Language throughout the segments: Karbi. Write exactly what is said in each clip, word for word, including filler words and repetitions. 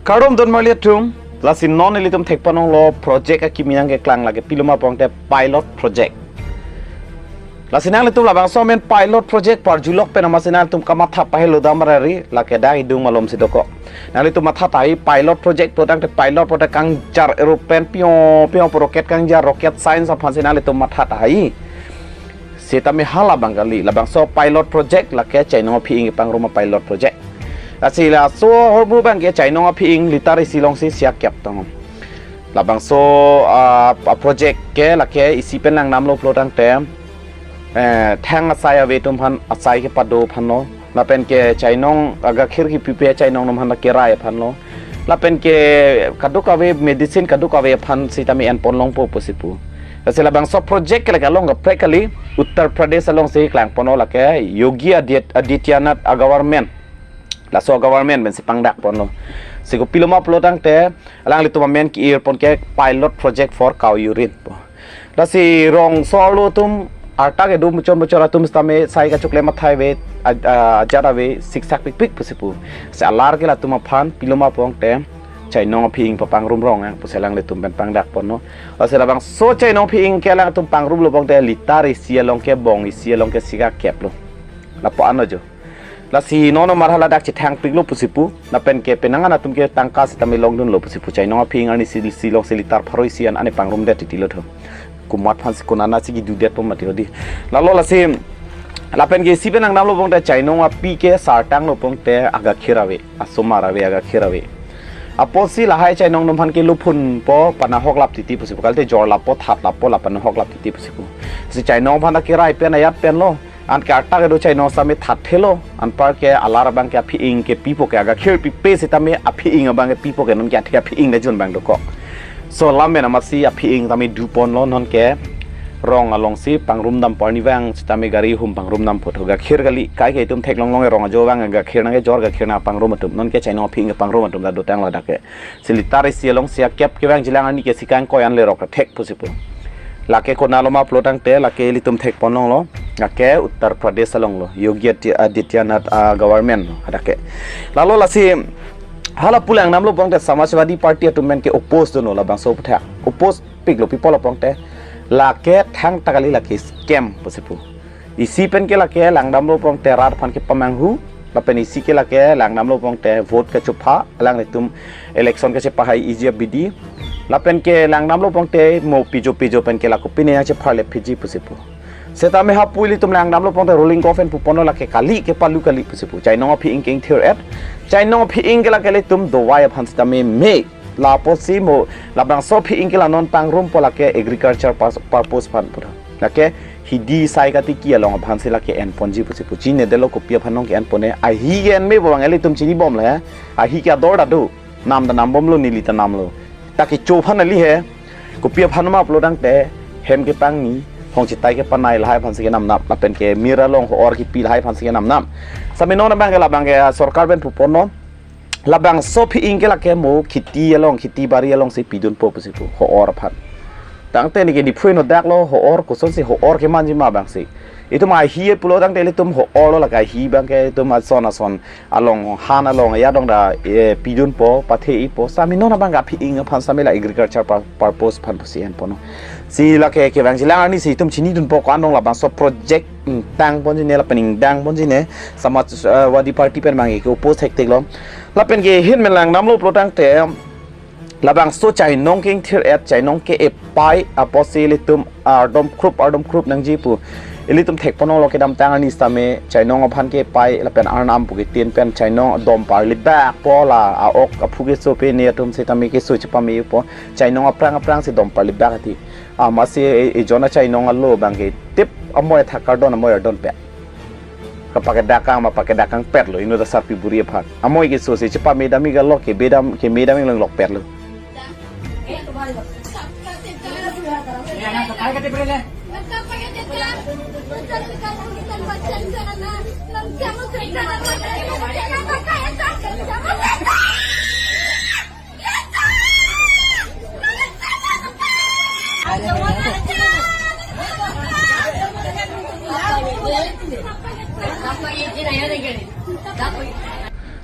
Kardom don marli atum, lasi non ilitum thekponlonglo project akimi nangkeklang lake piloma pongte pilot project. Lasi nanglitum labangso amen pilot project parjulok pen amatsi nanglitum kamatha pahelo dam rari, lake dak idung malom si dokok. Nanglitum matha tahai pilot project putangte pilot pute kangjar aeroplane pio pio pu rocket kangjar rocket science aphansi nanglitum matha tahai. Sitame hala abang kali, labangso pilot project lake chainong aphi-ing pangrum apilot project. Lasi laso ahormu abangke chainong aphi-ing litar isi alongsi sia kep tong. Labangso, ah, a project ke lake isi pen langdamlo pulotangte, eh, thang asai ave atum aphan asai kepado aphanlo. Lapen ke chainong agakhir kepipe chainong atum aphan kerai aphanlo. Lapen ke kadokave medicine kadokave aphan sitame enponlongpo pusi pu. Lasi labangso project ke lake along kaprek kali, Uttar Pradesh alongsi klangponlo lake Yogi Adyat-, Adityanath a government. Laso government pensi pangdakponlo. Si kopiloma pulotangte alanglitum amen ki-irpon ke pilot project for cow urine pu. Lasi rong so-arlo atum arta kedo muchon muchon atum sitame sai kachokle mathai ave, a-, a-, ajat ave siksak pikpik pusi pu. Si alar ke latum aphan piloma pongte chainong aphi-ing papangrum rong ang pusi alanglitum pen pangdakponlo. Lasi labangso chainong aphi-ing ke alangtum pangrumlo pongte litar isi along ke bong isi along ke sika keplo. Lapu-an lo jo. Lasi nono mar hala dak chethangpiklo pusi pu. Lapen ke penang an atum ke tangka sitame longdunlo pusi pu. Chainong aphi-ing arni isi isi alongsi litar pharo isi an ane pangrumdet titilo tho. Komat aphansi konat anatsi kedudetpo mati hedi. Lalo lasi lapen ke isi pen langdamlo pongte chainong api ke sartanglo pongte agakhir ave, asomar ave, agakhir ave. Apotsi lahai chainong atum aphan ke luphunpo, panahoklap titi pusi pu. Kalite jorlappo, thatlappo, la panahoklap titi pusi pu. Si chainong aphan ta kerai pen ayat penlo. Anke arta kedo chainong sitame thatthelo. Anpar ke alar abangke aphi-ing ke pipo ke agakhir pipe sitame aphi-ing abangke pipo ke nonke athe aphi-ing dajun abang dokok. So lam pen amatsi aphi-ing tame duponlo nonke rong alongsi pangrumdam parni vang sitame gari hum pangrumdam putho gakhir kali kai ke itum theklonglong rong ajo vang gakhir nangkejor gakhir nangpangrum atum nonke chainong aphi-ing pangrum atum ta dotanglo dak ke. Si litar isi alongsi akep kevang jilang arni ke sikang koyan lerok thek pusi pu. Lake konatlo ma pulotangte lake ilitum thekponlonglo. Lake Uttar Pradesh alonglo. Yogi Adi-, Adityanath a government lo hadak ke. Lalo lasi hala pu langdamlo pongte Samajwadi Party atum pen ke oppose dunlo labangso aputhak. Oppose piklo pi pulo pongte lake thangta kali lake scam pusi pu. Isi pen ke lake langdamlo pongte rat aphan kepamanghu, lapen isi ke lake langdamlo pongte vote kachopha, alanglitum election kachepahai iji abidi. Lapen ke langdamlo pongte mo pijo pijo pen ke lako pine nangchepharle phiji pusi pu. Sitame hapu ilitum langdamlo pongte ruling government puponlo lake kali kepalu kali pusi pu. Chainong aphi-ing ke ingthir-et. Chainong aphi-ing ke lake ilitum dawai aphan sitame me. Lapusi mo labangso aphi-ing ke la non pangrumpo lake agriculture pur-, purpose aphan pura. Lake hidi sai katiki along aphansi lake enponji pusi pu chinedetlo kopi aphan nonke enpone. Ahi ke en me bo bang ilitum chinibomlo he. Ahi ke ador ta do. Nam ta nambomlo neli ta namlo. Ta kecho aphan kali he. Kopi aphan ma pulotangte hem kepangni hong chitai kepanai lahai aphansi kenamnam. Lapen ke mir along ho-or kepi lahai aphansi kenamnam. Sitame non abangke labangke sorkar pen puponlo. Labangso aphi-ing ke lake mo kheti along, kheti bari alongsi pidunpo pusi pu, ho-or aphan. Tangte neke Diphu ino daklo, ho-or kosonsi ho-or kemanji ma abangsi. Itum ahi pulotangte ilitum ho-or lo lake ahi abangke itum ason ason along, han along, ya dong da, eh, pidunpo, pathe-ipo, sitame non abangke aphi-ing aphan sitame la agriculture pur-, purpose aphan pusi enponlo. Si lake kevang jilang arnisi itum chinidunpo ko-an dong labangso project ingtangponji ne lapen ingdangponji ne Samajwadi Party pen abangke oppose thektheklo. Lapen ke ahin pen langdamlo pulotangte labangso chainong ke ingthir-et chainong ke-epai apotsi ilitum ardom khrup ardom khrup nangji pu. Ilitum thekponlonglo kedamtang arni sitame chainong aphan ke-epai lapen arnam pu ketin pen chainong dom parlibakpo la a-ok aphu keso pine atum sitame keso chepamepo chainong aphrang aphrangsi dom parlibak ati. Amatsi e, e, ejon achainong alo abangke tip amoi athak kardon amoi ardon pe. Kapakedakang ma pakedakangpetlo inut asarpi buri aphan. Amoi keso si chepamedam-ik lo kebedam kemedam-ik longlokpetlo.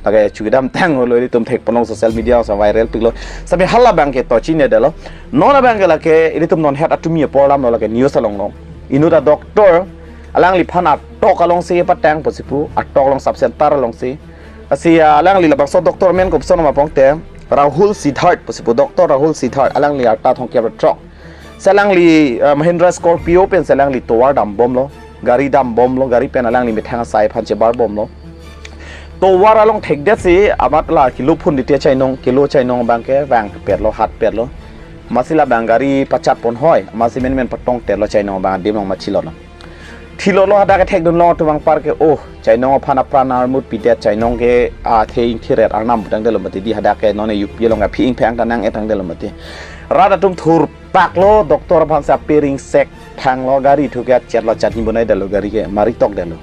Lake chukidam tang lo, ilitum thekponlong, social media along viral piklo. Sami hala abangke to chinine detlo. Non abangke lake ilitum non het atum apor alamlo, lake news along long. Inut a-doctor alangliphan atok alongsi patang pusi pu, atok along sub center alongsi. Lasi, ah, alangli labangso doctor amen kopuson ma pute Rahul Siddharth pusi pu, Doctor Rahul Siddharth, alangli arta thomkep ra throk. Si alangli, ah, Mahindra Scorpio pensi alangli tovar dambomlo, gari dambomlo, gari pen alangli methang asai aphan chebarbomlo. Tovar along thekdetsi amat la kilo phun dite chainong, kilo chainong abangke vangpetlo, hatpetlo. Amatsi labang gari pachatpon hoi, amatsi menmen patongtetlo chainong abang adim along ma thilotlo. Thilotlo, hadak kethekdunlong atum anparke, oh, chainong aphan apran armut pidet, chainong ke athe ingthir-et arnam pu tangdetlo mati di, hadak ke non U P along aphi ingpheng ta nang-et tangdetlo mati. Rat atum thurpaklo, doctor aphansi ape ringsek thanglo, gari thu ke achetlo, chutney bonai detlo, gari ke mari tokdetlo.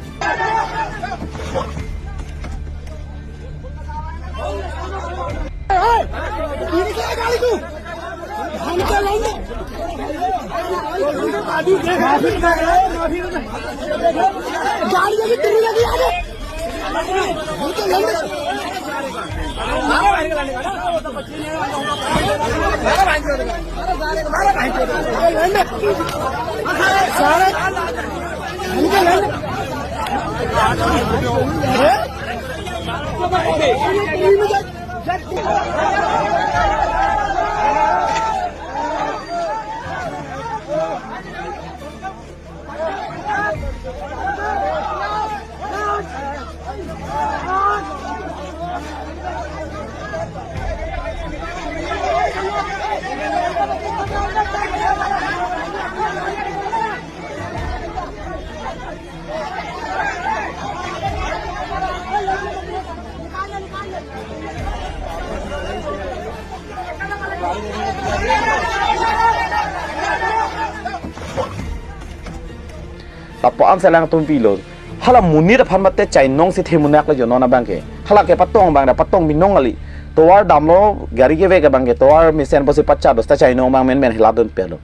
Lapu-an si alangtum pilo. Hala monit aphan mate chainong si themunak lo jo non abangke. Hala ke patong abang ta patong binong kali. Tovar damlo, gari kevek abangke, tovar mesen pusi pachat do seta chainong abang menmen heladunpetlo.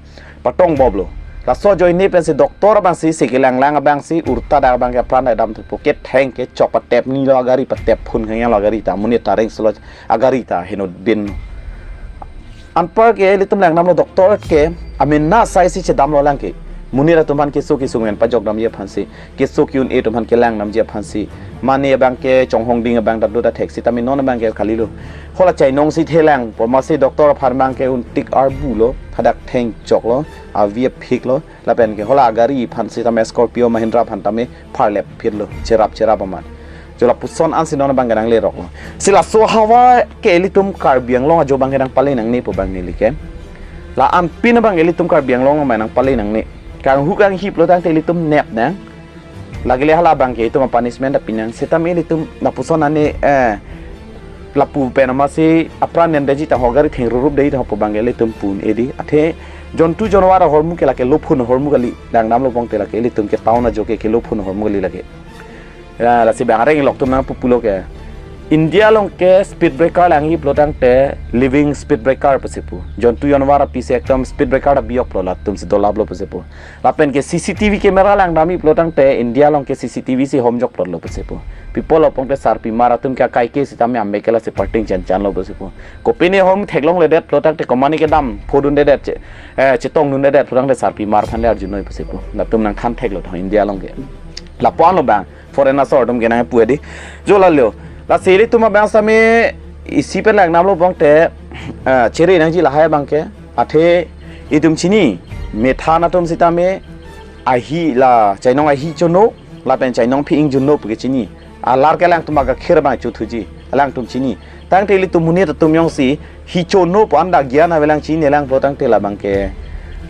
Patongbomlo. Laso ajoine pensi doctor abangsi, si kelanglang abangsi, urta dak abangke apran ta damthupo, ketheng kechok patep ni lo agari, patep phun khangyang lo agari ta, monit ta ringselo agari ta heno din. Anparke ilitum langdamlo, doctor ke amena asai si chedamlo lang ke. Monit atum aphan keso kesung pen pajokdamji aphansi, keso ke-un-e atum aphan kelangdamji aphansi. Mane abangke chonghong ding abang ta do ta theksi, tame non abangke kalilo. Hala chainong si thelangpo, amatsi doctor aphan abangke un tik arbulo, hadak thengchoklo, avi aphiklo, lapenke hala agari aphan sitame Scorpio Mahindra aphan tame pharlep phitlo, cherap cherap amat. Jo lapuson ansi non abangke nangleroklo. Si laso ahavar ke ilitum Karbi Anglong ajo abangke nangpale nangne pu abang neli ke. La-anpin abang ilitum Karbi Anglong along nangpale nangne. Kanghu kanghiplo tangte ilitum nep nang. Lake le hala abangke itum a-punishment ta pinang. Sitame ilitum lapuson ane, eh, lapu pen amatsi apran nendetji ta ho, gari thengrurupdetji ta ho pu abangke ilitum pu un-e di. Athe jontu jonwar ahormu ke lake lophun ahormu kali, langdamlo pute lake ilitum ke town ajo ke, ke lophun ahormu kali lake. Ya, lasi bang areng lok atum nangpupulo ke. India along ke speed breaker langhiplo tangte living speed breaker pusi pu. Jontu jonwar apisi ekdom speed breaker ta bijoklo, latumsi dolaplo pusi pu. Lapenke C C T V camera langdamhiplo tangte India along ke C C T V si homjokplotlo pusi pu. Pi apotlo pute sarpimar atum ke akai ke sitame amek ke lasi parting chanchanlo pusi pu. Kopine hom theklongledetlo tangte komane kedam phodundedet che, eh, chetongdundedetlo tangte sarpimar aphan le arjunoi pusi pu. Latum nangthan theklo tho India along ke. Lapu-anlo bang foreign asor atum ke nangpu di. Jo lalo. Lasi ilitum abang sitame isi pen langdamlo pute, eh, chere nangji lahai abangke. Athe itum chini, methan atum sitame ahi la chainong ahi chono, lapen chainong aphi ingjunno puke chini. Alar ke alangtum agakhir abang chothuji, alangtum chini. Tangte ilitum monit atum jongsi hi chono pu anda gyan avelang, chinine lang pulo tangte labangke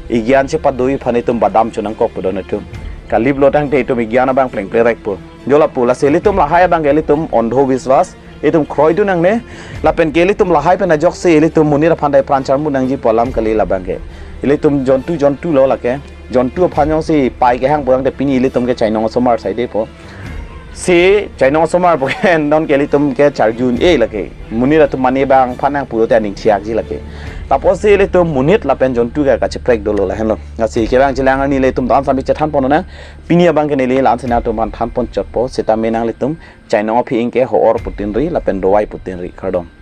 igyan chepadoi aphan itum badam chonangkok pu don atum. Kaliplo tangte itum igyan abang plengplerekpo. Jo lapu, lasi ilitum lahai abangke ilitum ondho biswas, itum kroidun nangne, lapenke ilitum lahai pen ajoksi ilitum monit aphan ta ipran charmu nangji pu alam kali labangke. Ilitum jontu jontulo lake. Jontu aphan jongsi pai kehang pu tangte pini ilitum ke chainong asomar saidepo. Si chainong asomar pu ke nonke ilitum ke charju un-e lake. Monit atum mane abang aphan nangpulote aning thiakji lake. Taposi ilitum monit lapen jontu ke kacheprek dolo lahenlo. Lasi kevang chelang arni ilitum don sambil chethan pon nang. Pini abang ke neli la-an si nangtum aphan than pon chotpo. Sitame nanglitum chainong aphi ingke ho-or putinri lapen dovai putinri, kardom.